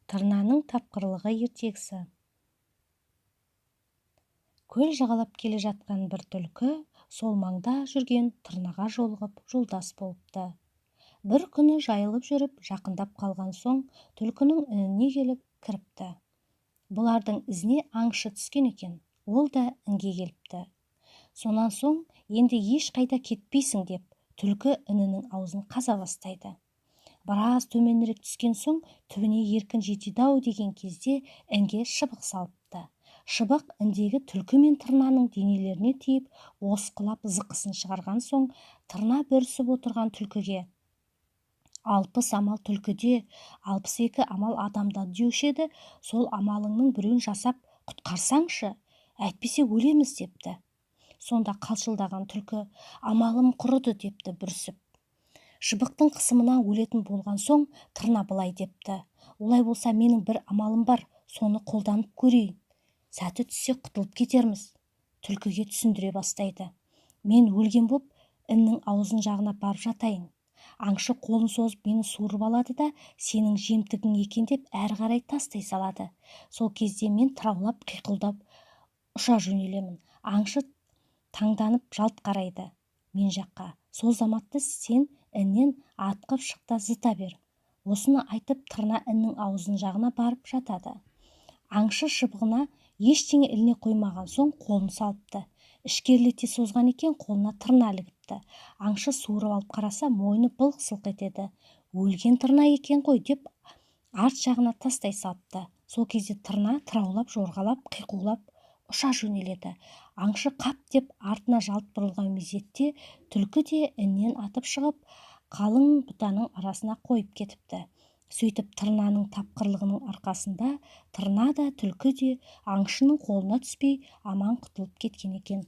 Тырнаның тапқырлығы ертегісі. Көл жағалап келе жатқан бір түлкі сол маңда жүрген тырнаға жолығып жолдас болыпты. Бір күні жайылып жүріп жақындап қалған соң түлкінің ініне келіп кіріпті. Бұлардың ізіне аңшы түскен екен, ол да інге келіпті. Сонан соң енді ешқайда кетпейсің деп түлкі інінің аузын қаза бастайды. Біраз төменірек түскен соң түбіне еркін жетеді-ау деген кезде інге шыбық салыпты. Шыбық індегі түлкі мен тырнаның денелеріне тиіп, осқылап зықысын шығарған соң тырна бүрісіп отырған түлкіге: 60 амал түлкіде, 62 амал адамда деуші еді, сол амалыңның біреуін жасап құтқарсаңшы, әйтпесе өлеміз депті. Сонда қалшылдаған түлкі: амалым құрыды депті бүрісіп. Шыбықтың қысымынан өлетін болған соң тырна былай депті: олай болса менің бір амалым бар, соны қолданып көрейін, сәті түссе құтылып кетерміз. Түлкіге түсіндіре бастайды: мен өлген боп іннің аузын жағына барып жатайын. Аңшы қолын созып мені суырып алады да, сенің жемтігің екен деп әрі қарай тастай салады. Сол кезде мен тыраулап қиқылдап ұша жөнелемін. Аңшы таңданып жалт қарайды мен жаққа. Сол заматты сен іннен атқып шық та зыта бер. Осыны айтып тырна іннің аузын жағына барып жатады. Аңшы шыбығына ештеңе іліне қоймаған соң қолын салыпты. Ішкерлете созған екен, қолына тырна ілігіпті. Аңшы суырып алып қараса, мойны былқ-сылқ етеді. Өлген тырна екен ғой деп арт жағына тастай салыпты. Сол кезде тырна тыраулап, жорғалап, қиқулап ұша жөнеледі. Аңшы қап деп артына жалт бұрылған мезетте түлкі де іннен атып шығып, қалың бұтаның арасына қойып кетіпті. Сөйтіп тырнаның тапқырлығының арқасында тырна да, түлкі де аңшының қолына түспей аман құтылып кеткен екен.